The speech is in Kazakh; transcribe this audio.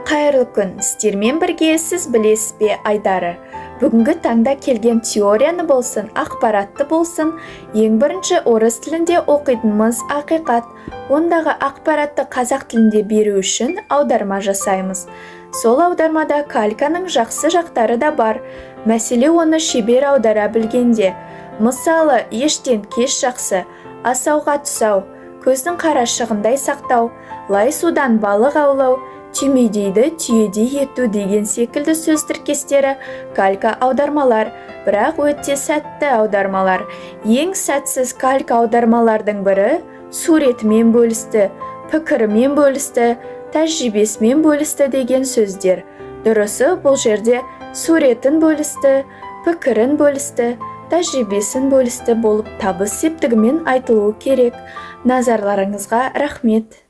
Қайырлы күн! Сіздермен бірге «Сіз білесіз бе» айдары. Бүгінгі таңда келген теорияны болсын, ақпаратты болсын, ең бірінші орыс тілінде оқитынымыз ақиқат. Ондағы ақпаратты қазақ тілінде беру үшін аударма жасаймыз. Сол аудармада кальканың жақсы жақтары да бар. Мәселе оны шебер аудара білгенде. Мысалы, ештен кеш жақсы, асауға тұсау, көздің қарашығындай сақтау, лай судан балық аулау, түймедейді түйедей ету деген секілді сөз тіркестері калька аудармалар, бірақ өте сәтті аудармалар. Ең сәтсіз калька аудармалардың бірі суретімен бөлісті, пікірімен бөлісті, тәжірибесімен бөлісті деген сөздер. Дұрысы бұл жерде суретін бөлісті, пікірін бөлісті, тәжірибесін бөлісті болып табыс септігімен айтылуы керек. Назарларыңызға рахмет.